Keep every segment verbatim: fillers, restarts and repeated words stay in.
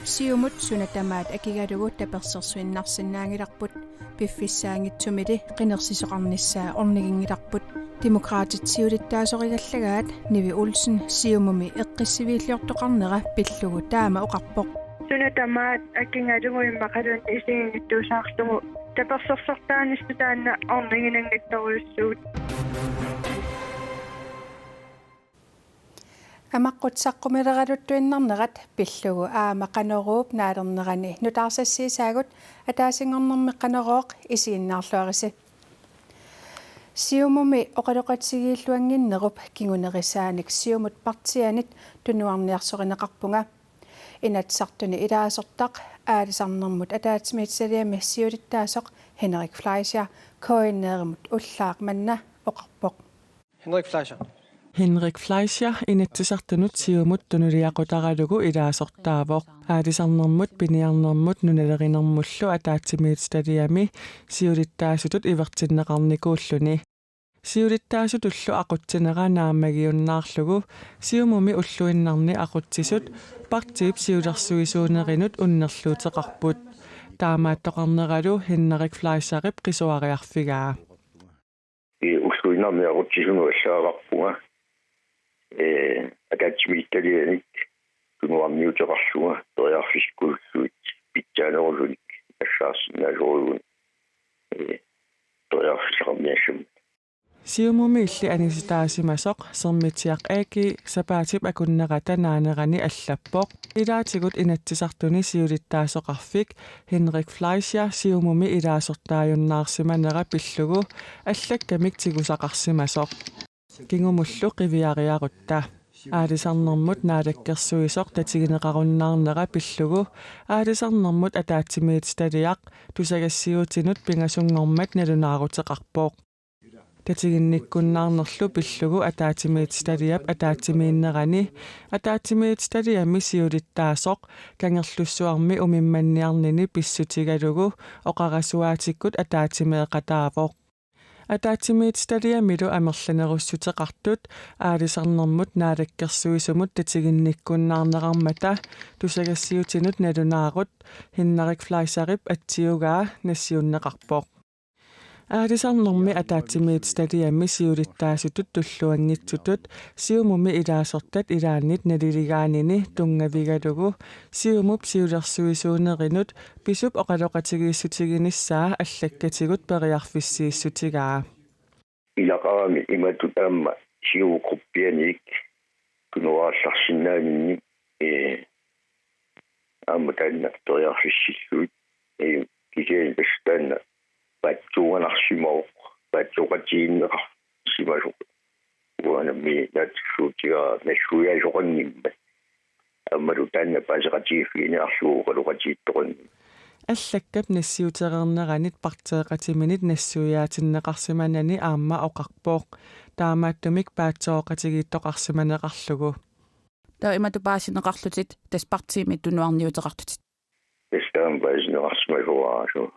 Siumut suna tamaat akigalugu tapersersuinnarsinnaanngilarput, piffissaanngitsumili qinersisoqarnissaa orniginngilarput. Demokraatit siulittaasorigalagaat Nivi Olsen Siumumi eqqissiviilliortoqarnera pillugu taama oqarpoq. Suna tamaat akigalugu immaqaluunniit isiginngitsuusaarlugu tapersersortaanissaq taanna orniginanngitsorujussuuvoq. Amaqqut saqqumileraluttuinnarnerat pillugu aamma Qanoruup naalernerani nutaarsassiisaagut, ataasinngornermi Qanorooq, isiginnaarluarisi. Siumumi oqaloqatigiilluannginnerup kingunerisaanik Siumut partiianit tunuarniarsorineqarpunga. Inatsisartuni ilaasortaq aalisarnermut ataatsimiititaliami siulittaasoq Henrik Fleischer K N R-imut ullaaq manna oqarpoq. Henrik Fleischer. Henrik Fleischer Inatsisartunut Siumut tunuliaqutaralugu ilaasortaavoq. Aalisarnermut, piniarnermut nunalerinermullu ataatsimiititaliami siulittaasutut ivertinneqarnikuulluni. Siulittaasutullu aqutsinera naammagiunnaarlugu Siumumi ulluinnarni aqutsisut partiip siulersuisuunerinut unnerluuteqarput. Taamaattoqarneralu Henrik Fleischerip qisuariarfigaa. Ee, ulluinnarni aqutsisunut allagaqarpunga, ee, ataatsimiititalianik tunuarniuteqarlunga periarfissikkusulluunniit pitsaanerusunik nassaarsinnaasorujussuuvoq, ee, periarfissaqarniassammat. Siumumi illit anisitaasimasoq Sermitsiaq A G sapaatip akunnerata naanerani allappoq. Ilaatigut Inatsisartuni siulittaasoqarfik Henrik Fleischer Siumumi ilaasortaajunnaarsimanera pillugu allakkamik tigusaqarsimasoq. Kingumullu qiviariarutta. Aalisarnermut naalakkersuisoq tatigineqarunnaarnera pillugu aalisarnermut ataatsimiititaliaq tusagassiuutinut pingasunngormat nalunaaruteqarpoq. Tatiginnikkunnaarnerlu pillugu ataatsimiititaliap ataatsimiinnerani ataatsimiititaliami siulittaasoq Kangerlussuarmi umimmanniarnini pissutigalugu oqarasuaatikkut ataatsimeeqataavoq. Ataatsimiititaliamilu amerlanerussuteqartut aalisarnermut naalakkersuisumut tatiginnikkunnaarnerarmata tusagassiuutinut nalunaarut Henrik Fleischerip atsiugaa nassiunneqarpoq. Aalisarnermi ataatsimiititaliami siulittaasutut tulluanngitsutut Siumumi ilaasortat ilaannit naliligaanini tunngavigalugu Siumup siulersuisuunerinut pisup oqaloqatigiissutiginissaa allakkatigut periarfissiissutigaa. Ilaqarami imatut aamma Siumup gruppianiit tunuarallarsinnaaninni, ee, aamma taanna periarfissillugit, ee, kisianni tassa taanna paatsuunganarsimavoq, paatsooqatigiinneqarsimasoq. Uanga nammineq naatsorsuutigaara nassuiaasoqanngimmat. Aammalu taanna paaseqatigiiffiginiarlugu oqaloqatigiittoqanngimmat. Allakkap nassiutereerneranit partiiqatiminit nassuiaatinneqarsimanani aamma oqarpoq. Taamaattumik paatsooqatigiittoqarsimaneqarlugu. Taava imatut paasineqarlutit tassa partiimi tunuarniuteqarlutit. Tassa taama paasineqarsimasoraarsuaq.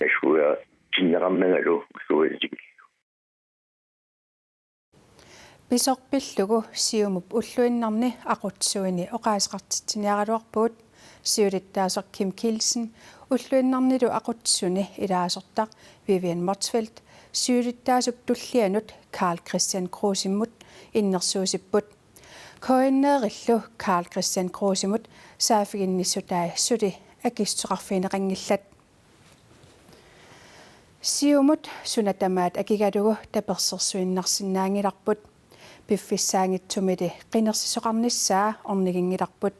Nassuiaatinneqarnangalu ulluinnarni. Pisoq pillugu Siumup ulluinnarni aqutsisuini oqaaseqartitsiniaraluarpugut. Siulittaasoq Kim Kielsen ulluinnarnilu aqutsisuni ilaasortaq Vivian Motzfeldt siulittaasup tullianut Karl-Kristian Krusemmut innersuusipput. K N R-illu Karl-Kristian Krusemmut saaffiginnissutai suli akissuteqarfigineqanngillat. Siumut suna tamaat akigalugu tapersersuinnarsinnaanngilarput. Piffissaanngitsumili qinersisoqarnissaa orniginngilarput.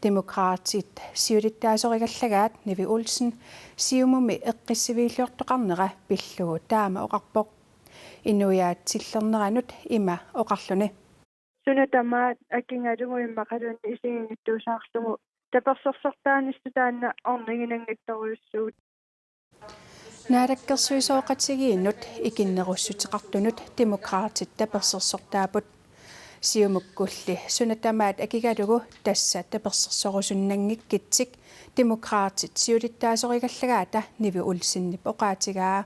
Demokraatit siulittaasorigallagaat Nivi Olsen Siumumi eqqissiviilliortoqarnera pillugu taama oqarpoq. Inuiaat tillerneranut ima oqarluni: Suna tamaat akigalugu immaqaluunniit isiginngitsuusaarlugu tapersersortaanissaq taanna orniginanngitsorujussuuvoq. Naalakkersuisooqatigiinnut ikinnerussuteqartunut Demokraatit tapersersortaapput. Siumukkulli suna tamaat akigalugu tassa tapersersorusunnanngikkitsik Demokraatit siulittaasorigallagaata Nivi Olsenip oqaatigaa.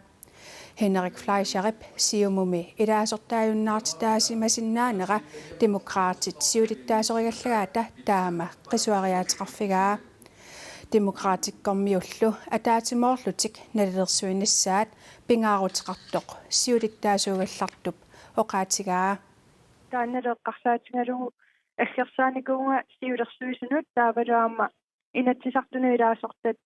Henrik Fleischerip Siumumi ilaasortaajunnaartitaasimasinnaanera Demokraatit siulittaasorigallagaata taama qisuariaateqarfigaa. Demokraatikkormiullu ataatsimoorlutik nalilersuinissaat pingaaruteqartoq siulittaasuugallartup oqaatigaa. Taannalu eqqarsaatigalugu aggersaanikuuvunga siulersuisunut taavalu aamma Inatsisartuni ilaasortat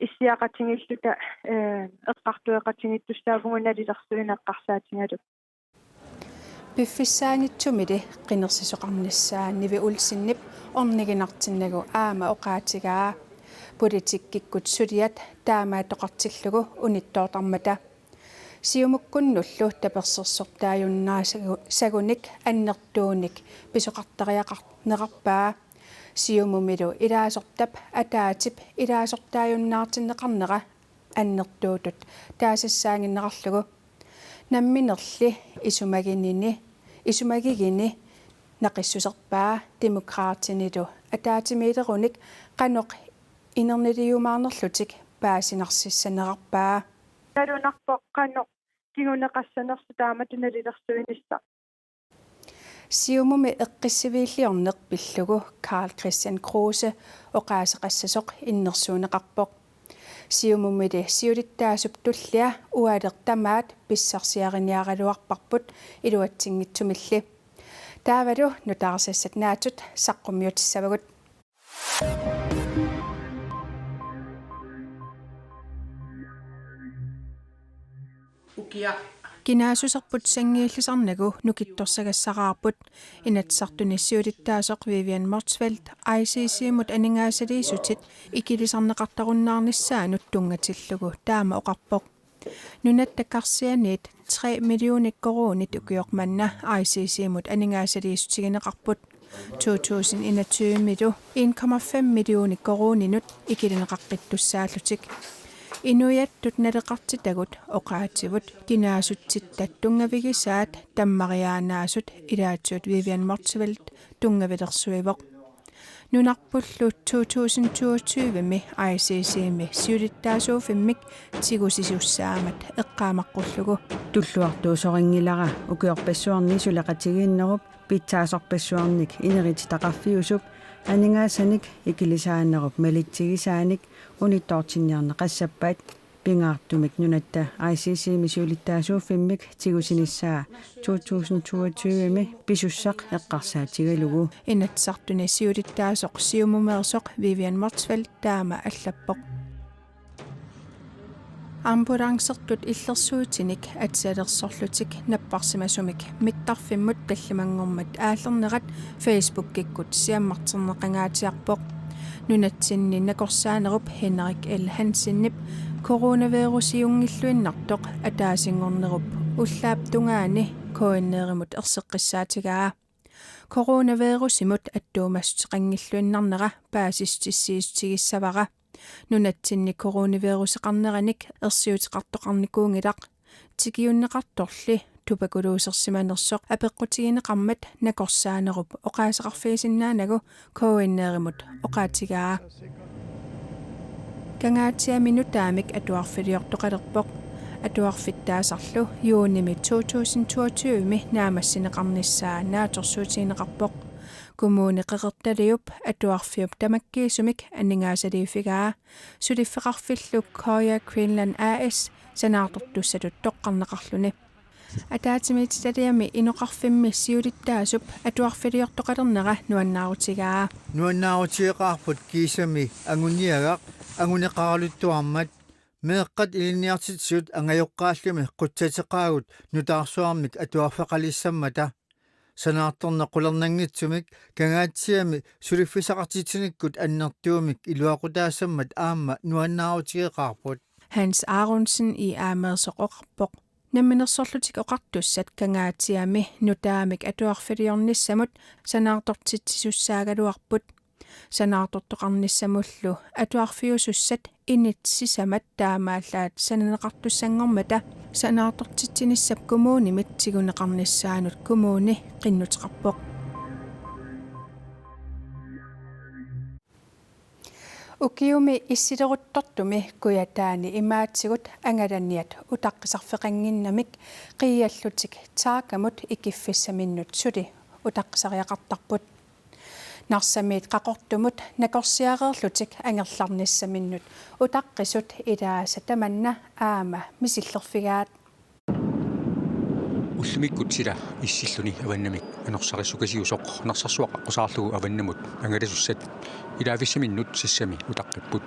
issiaqatigiilluta, eh, eqqartueqatigiittussaavugut nalilersuineq eqqarsaatigalugu. Piffissaanitsumili qinersisoqarnissaa Nivi Olsenip orniginartinnagu aamma oqaatigaa politikkikkut suliat taamaattoqartillugu unittoortarmata. Siumukkunnullu tapersersortaajunnaasagu-, sagunik annertuunik pisoqartariaqarnerarpaa. Siumumilu ilaasortap ataatip ilaasortaajunnaartinneqarnera annertuutut taasassaannginnerarlugu. Namminerli isumaginini, isumagigini naqissuserpaa Demokraatinilu ataatsimiilerunik qanoq inerniliumaarnerlutik paasinarsissanerarpaa. Nalunarpoq qanoq kinguneqassanersoq taamatut nalilersuinissaq. Siumumi eqqissiviilliorneq pillugu Karl-Kristian Kruse oqaaseqassasoq innersuunneqarpoq. Siumumili siulittaasup tullia ualeq tamaat pissarsiariniaraluarparput iluatsinngitsumilli. Taavalu nutaarsassat naatsut saqqummiutissavagut. Ukiaq. Kinaassuserput sanngiillisarnagu nukittorsagassaraarput. Inatsisartuni siulittaasoq Vivian Motzfeldt I C C-mut aningaasaliissutit ikilisarneqartarunnaarnissaannut tunngatillugu taama oqarpoq. Nunatta karsianiit tre millioner koruunit ukioq manna I C C-mut aningaasaliissutigineqarput. To tusind enogtyve-milu en komma fem millioner koruuninut ikilineqaqqittussaallutik. Inuiattut naleqartitagut oqaatsivut kinaassutsitta tunngavigisaat tammariaannaasut ilaatigut Vivian Motzfeldt tunngavilersuivoq. Nunarpullu to tusind toogtyve-mi I C C-mi siulittaasuuffimmik tigusisussaammata eqqaamaqqullugu. Tulluartuusorinngilara ukiorpassuarni suleqatigiinnerup pitsaasorpassuarnik inerititaqarfiusup aningaasanik ikilisaanerup malitsigisaanik unittoortinniarneqassappat. Pingaartumik nunatta I C C-mi siulittaasuuffimmik tigusinissaa to tusind toogtyve-mi pisussaq eqqarsaatigalugu. Inatsisartuni siulittaasoq Siumumeersoq Vivian Motzfeldt taama allappoq. Ambulancertut illersuutinik atisaleersorlutik napparsimasumik mittarfimmut tallimanngormat aallernerat Facebookikkut siammarterneqangaatsiarpoq. Nunatsinni nakorsaanerup Henrik L. Hansenip coronavirusiunngilluinnartoq ataasinngornerup ullaap tungaani K N R-imut erseqqissaatigaa. Coronavirusimut attuumassuteqanngilluinnarnera paasissutissiissutigissavara. Nunatsinni coronaviruseqarneranik ersiuteqartoqarnikuunngilaq. Tikiunneqartorli tuberkulosersimanersoq apeqqutigineqarmat nakorsaanerup oqaaseqarfigisinnaanagu K N R-imut oqaatigaa. Kangaatsiami nutaamik atuarfiliortoqalerpoq. Atuarfittaasarlu juunimi to tusind toogtyve-mi naammassineqarnissaa naatsorsuutigineqarpoq. Kommune Qeqertaliup atuarfiup tamakkiisumik aningaasaliiffigaa. Suliffeqarfillu Coir Greenland A/S sanaartortussatut toqqarneqarluni. Ataatsimiititaliami inoqarfimmi siulittaasup atuarfiliortoqalernera nuannaarutigaa. Nuannaarutigeqaarput kiisami anguniagaq anguneqaraluttuarmat, meeqqat ilinniartitsisut angajoqqaallumi qutsateqaagut nutaarsuarmik atuarfeqalissammata. Sanaartorneq qularnanngitsumik Kangaatsiami suliffissaqartitsinikkut annertuumik iluaqutaassammat aamma nuannaarutigeqaarput. Hans Aronsen I A-meersoq oqarpoq. Namminersorlutik Oqartussat Kangaatsiami nutaamik atuarfiliornissamut sanaartortitsisussaagaluarput. Sanaartortoqarnissamullu atuarfiusussat init sisamat taamaallaat sananeqartussanngormata sanaartortitsinissap kommunimit tiguneqarnissaanut kommuni qinnuteqarpoq. Ukiumi issileruttortumi Kujataani imaatigut angalaniat utaqqisarfeqannginnamik qiiallutik Taakamut ikiffissaminnut suli utaqqisariaqartarput. Narsamiit Qaqortumut nakorsiareerlutik angerlarnissaminnut utaqqisut ilaasa tamanna aamma misillerfigaat. Ullumikkut sila issilluni avannamik anorsaarissukasiusoq Narsarsuaq qaqqusaarlugu avannamut angalasussat ilaavissaminnut sissami utaqqipput.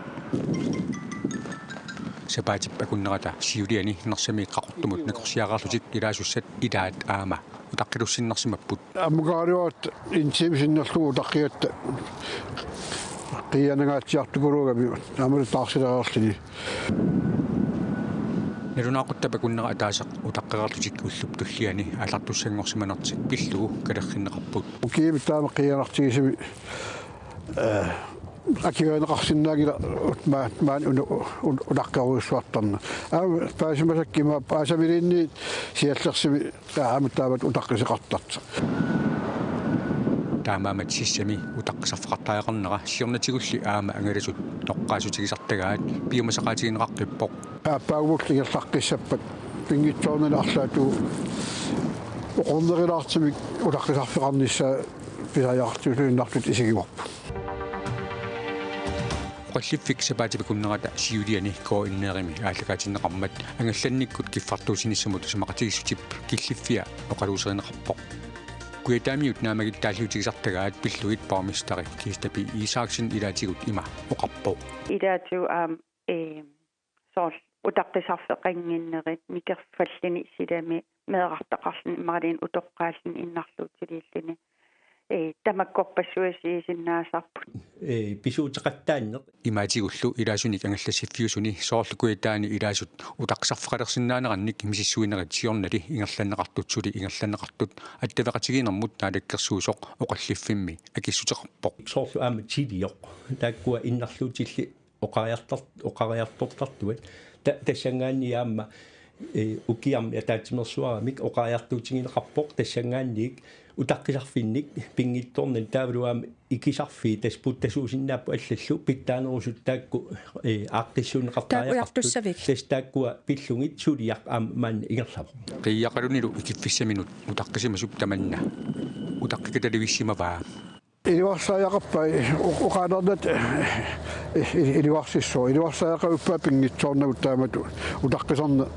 Sapaatip akunnerata siuliani Narsamiit Qaqortumut nakorsiareerlutik ilaasussat ilaat aamma utaqqilussinnarsimapput. Ammukaaluat intiimi sinnerlugu utaqqigatta qiianangaatsiartukuluugami aammalu taarsilereerluni. Nalunaaquttap akunnera ataaseq utaqqereerlutik ullup tulliani aallartussanngorsimanertik pillugu kalerrinneqarput. Ukiumik taama qiianartigisumik, eh, akiuerineqarsinnaanngilaq ut-, maa-, maani unu-, un-, utaqqerujussuartarneq. Aamma paasimasakka ima paasamilinni siallersumi aamma taamatut utaqqiseqartartoq. Taamaammat sissami utaqqisarfeqartariaqarnera siornatigulli aamma angalasut noqqaassutigisartagaat piumasaqaatigineqaqqippoq. Aappaagumullu ingerlaqqissappat pinngitsoornani arlaatigut oqornerulaartumik utaqqisarfeqarnissaa pisariaqartitsisunut isigivarput. Oqalliffik sapaatip akunnerata siuliani K N R-imi aallakaatinneqarmat angallannikkut kiffartuussinissamut isumaqatigiissutip killiffia oqaluuserineqarpoq. Kujataamiut naammagittaalliutigisartagaat pillugit borgmesteri Kirsti P. Isaksen ilaatigut ima oqarpoq. Ilaatigut aamma, ee, soorlu utaqqisarfeqannginnerit nikerfalluni silami meerartaqarluni imaluunniit utoqqaalluni innarluutiliilluni, ee, tamakkorpassuit isigisinnaasarput. Ee, pisuuteqattaanneq. Imaatigullu ilaasunik angallassiffiusuni soorlu Kujataani ilaasut utaqqisarfeqalersinnaanerannik misissuinerit siornali ingerlanneqartut suli ingerlanneqartut attaveqatigiinnermut Naalakkersuisoq oqalliffimmi akissuteqarpoq. Soorlu aamma tilioq. Taakkua innarluutillit oqariartar-, oqariartortartuat. Ta-, tassanngaanniit aamma, ee, ukiarmi ataatsimeersuaramik oqariartuutigineqarpoq tassanngaanniit utaqqisarfinnik pinngitsoornani taavalu aamma ikisarfiit tassa puttasuusinnaapput allallu pitsaanerusut taakku, ee, aaqqissuunneqartariaqartut. Taakku ujartussavik. Tassa taakkua pillugit suliaq aamma maani ingerlavoq. Qiiaqalunilu ikiffissaminut utaqqisimasut tamanna utaqqikatalivissimavaa. Iluarsariaqarpai o-, oqaannarnata, eh, eh, iluarsissaaq. Iluarsariaqarpai pinngitsoornagut taamatut utaqqisarneq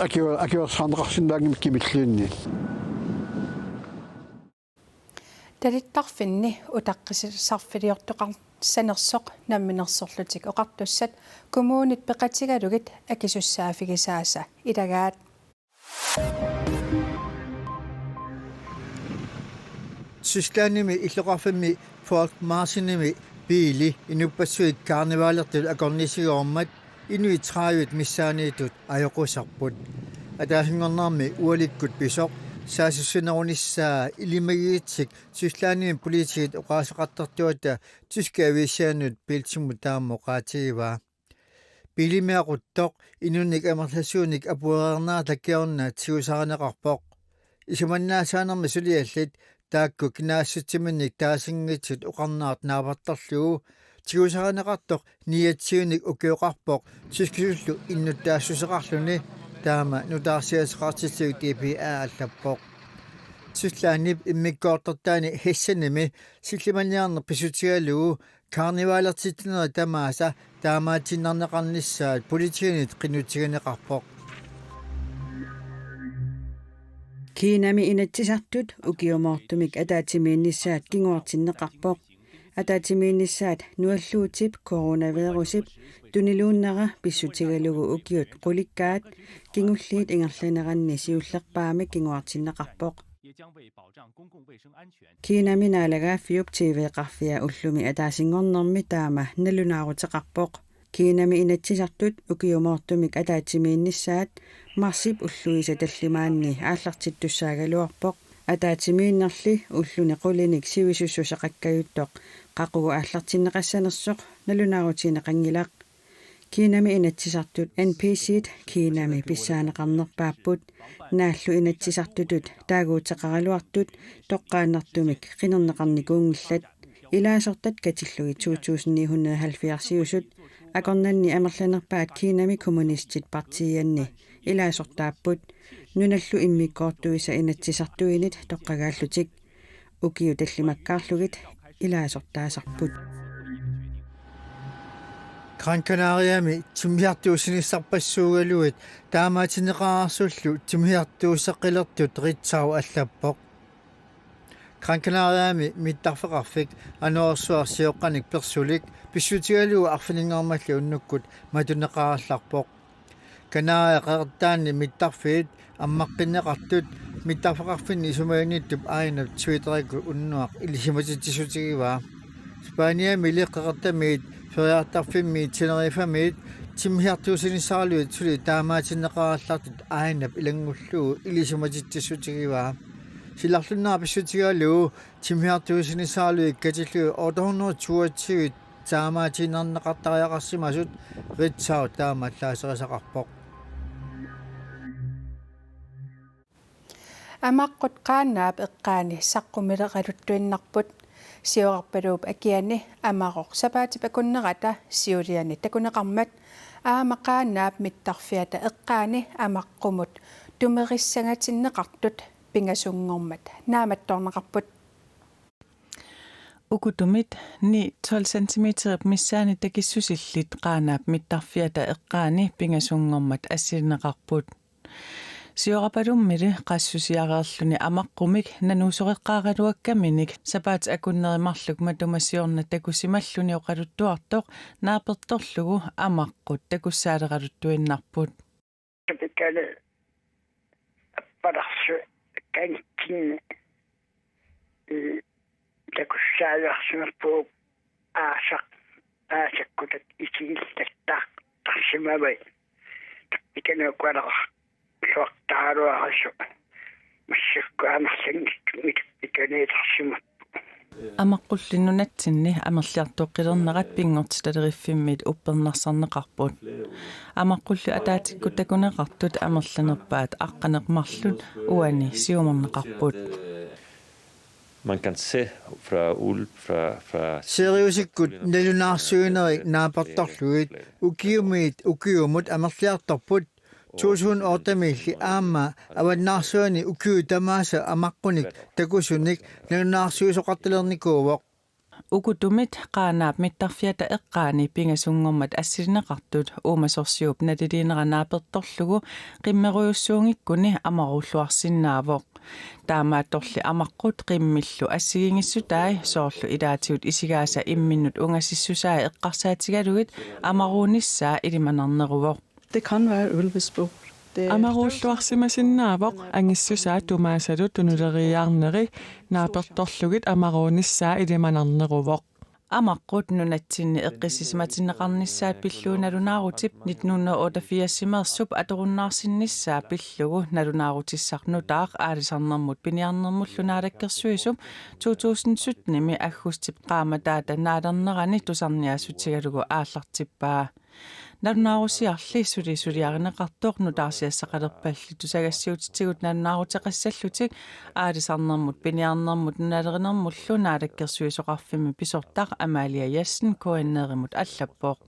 akiu-, akiuersaarneqarsinnaanngimmat kimilliinnit. Talittarfinni utaqqisarfiliortoqarsanersoq namminersorlutik oqartussat kommunit peqatigalugit akisussaaffigisaasa ilagaat. Tysklandimi illoqarfimmi Fort Martinimi biili inuppassuit karnivalertut akornisigoormat inuit tredive missaanniittut ajoqusarput. Ataasinngornermi ualikkut pisoq saassussinerunissaa ilimagigatsigu Tysklandimi politiit oqaaseqartartuata tyske aviisiannut Bildimut taama oqaatigivaa. Biilimi aquttoq inunnik amerlasuunik apuereernerata kingorna tigusarineqarpoq. Isumannaasaanermi suliallit taakku kinaassutsiminnik taasinngitsut oqarnerat naapertorlugu tigusarineqartoq niogtyvenik ukioqarpoq tyskisullu innuttaassuseqarluni taama nutaarsiassaqartillugu D P A allappoq. Tysklandip immikkoortortaani Hessenimi sillimaniarneq pissutigalugu karnivalertitsinerit tamaasa taamaatiinnarneqarnissaat politiinit qinutigineqarpoq. Kinami Inatsisartut ukioqartumik ataatsimiinnissaat kinguartinneqarpoq. Ataatsimiinnissaat nualluutip coronavirusip tuniluunnera pissutigalugu ukiut qulikkaat kingulliit ingerlaneranni siullerpaamik kinguartinneqarpoq. Kinami naalagaaffiup T V-qarfia ullumi ataasinngornermi taama nalunaaruteqarpoq. Kinami Inatsisartut ukioqartumik ataatsimiinnissaat marsip ulluisa tallimaanni aallartittussaagaluarpoq. Ataatsimiinnerli ulluni qulinik sivisussuseqakkajuttoq qaqugu aallartinneqassanersoq nalunaarutigineqanngilaq. Kinami Inatsisartut N P C-t Kinami pissaaneqarnerpaapput. Naallu Inatsisartutut taaguuteqaraluartut toqqaannartumik qinerneqarnikuunngillat. Ilaasortat katillugit to tusind ni hundrede halvfjerds-iusut akornanni amerlanerpaat Kinami kommunistit partiianni ilaasortaapput, nunallu immikkoortuisa inatsisartuinit toqqagaallutik. Ukiut tallimakkaarlugit ilaasortaasarput. Gran Canariami timmisartuussinissarpassuugaluit taamaatinneqareersullu timmisartuusseqqilertut Ritzau allappoq. Gran Canariami mittarfeqarfik anorersuaq sioqqanik persulik pissutigalugu arfininngormalli unnukkut matuneqarallarpoq. Kanariat Qeqertaanni mittarfiit ammaqqinneqartut mittarfeqarfinni isumaginnittup aajuna Twitterikkut unnuaq ilisimatitsissutigivaa. Spaniamili Qeqertamiit feriartarfimmiit Tenerifemiit timmisartuussinissaraluit suli taamaatinneqarallartut aajunap ilanngullugu ilisimatitsissutigivaa. Silarlunnera pissutigalugu timmisartuussinissaralugit katillugit otte hundrede toogtyve taamaatiinnarneqartariaqarsimasut Ritzau taama allaaserisaqarpoq. Amaqqut Qaanaap eqqaani saqqumileraluttuinnarput. Siorarpaluup akiani Amaroq sapaatip akunnerata siuliani takuneqarmat aamma Qaanaap mittarfiata eqqaani Amaqqumut tumerissangatinneqartut pingasunngormat naammattorneqarput. Ukutumit ni tolv centimeterip missaani takissusillit Qaanaap mittarfiata eqqaani pingasunngormat assilineqarput. Siorarpalummili qassusiareerluni Amaqqumik nanuusoqeqqaaraluakkaminik sapaatip akunneri marluk matuma siorna takusimalluni oqaluttuartoq naapertorlugu Amaqqut takussaaleraluttuinnarput. Pikale appalarsu kanitsinni, eh, takussaalersimappugut aasaq, aasakkutat isigillattartarsimavai. Tappikani ukualeraq suartaaruarisu massakkut amerlanngitsumik tappikaniilersimappugut. Amaqqulli nunatsinni amerliartoqqilernerat Pinngortitaleriffimmit uppernarsarneqarput. Amaqqulli ataatsikkut takuneqartut amerlanerpaat aqqaneq-marluk uani siumorneqarput. Man kan se fra ulv, fra, fra Siriusikkut nalunaarsuinerit naapertorlugit ukiumiit ukiumut amerliartorput. To tusind otte-miilli aamma avannaarsuani ukiut tamaasa amaqqunik takusunik nalunaarsuisoqartalernikuuvoq. Ukutumit Qaanaap mittarfiata eqqaani pingasunngormat assilineqartut uumasorsiup naliliinera naapertorlugu qimmerujussuunngikkuni Amarulluarsinnaavoq. Taamaattorli Amaqqut qimmillu assigiinngissutai soorlu ilaatigut isigaasa imminnut ungasissusaat eqqarsaatigalugit amaruunissaa ilimanarneruvoq. Det kan være ulvespoor. Det Amarulluarsimasinnaavoq angissusaat tumaasalu tunuleriiaarneri naapertorlugit amaruunissaa ilimanarneruvoq. Amaqqut nunatsinni eqqissisimatinneqarnissaat pillugu nalunaarutip nitten hundrede og otteogfirs-imeersup atorunnaarsinnissaa pillugu nalunaarutissaq nutaaq aalisarnermut piniarnermullu naalakkersuisup to tusind sytten-imi aggustip qaammataata naalernerani tusarniaassutigalugu aallartippaa. Nalunaarusiarli suli suliarineqartoq nutaarsiassaqalerpalli tusagassiuutitigut nalunaaruteqassallutik aalisarnermut piniarnermut nunalerinermullu naalakkersuisoqarfimmi pisortaq Amalie Jessen K N R-imut allappoq.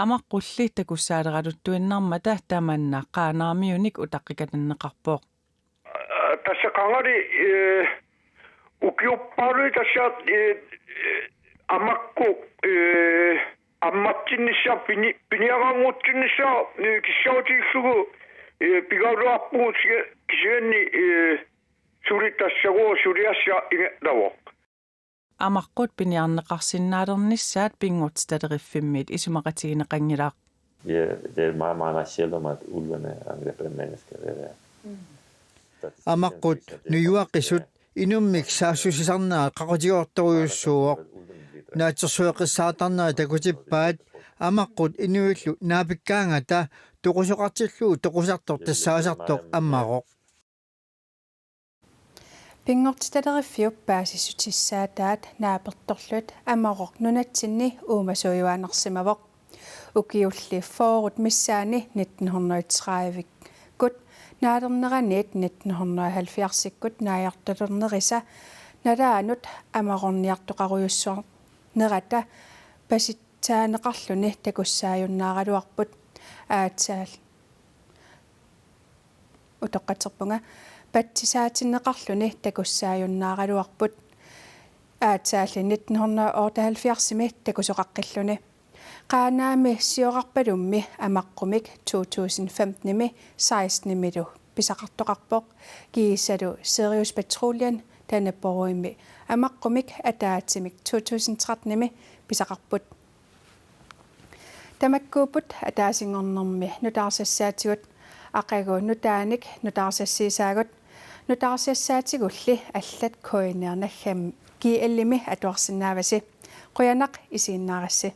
Amaqqulli takussaaleraluttuinnarmata tamanna Qaanaarmiunik utaqqikatanneqarpoq. Tassa qangali, eh, ukiorpaaluit tassa, eh, eh, Amaqqut, eh, ammatsinnissaa pini-, piniaranngutsinnissaa, eh, kissaatigillugu, eh, pigaluarpugut kisiga-, kisianni, eh, suli tassagooq suliassaa ingerlavoq. Amaqqut piniarneqarsinnaalernissaat Pinngortitaleriffimmit isumaqatigineqanngilaq. Ja, det er meget, meget, meget sjældent, at ulvene angriber mennesker. Det er det. Amaqqut nujuaqisut inummik saassussisarnerat qaqutigoortorujussuuvoq. Naatsorsueqqissaartarnerit takutippaat Amaqqut inuillu naapikkaangata toqusoqartillugu toqusartoq tassaasartoq Amaroq. Pinngortitaleriffiup paasissutissaataat naapertorlutik Amaroq nunatsinni uumasuujuaannarsimavoq. Ukiulli fyrret missaanni nitten hundrede tredive-kkut naalerneraniit nitten hundrede halvfjerds-ikkut naajartulernerisa nalaanut amagorniartoqarujussuarnerata pasitsaaneqarluni takussaajunnaaraluarput aatsaal-, utoqqatserpunga, patsisaatinneqarluni takussaajunnaaraluarput aatsaalli nitten hundrede og otteoghalvfjerdsimi takusoqaqqilluni. Qaanaami siorarpalummi amaqqumik to tusind femtenimi sekstenimilu pisaqartoqarpoq, kiisalu Sirius Patruljen Dannebrogimi amaqqumik ataatsimik to tusind trettenimi pisaqarput. Tamakkuupput ataasinngornermi nutaarsiassaatigut, aqagu nutaanik nutaarsiassiisaagut. Nutaarsiassaatigulli allat K N R naggat G L-imi atuarsinnaavasi. Qujanaq isiginnaarassi.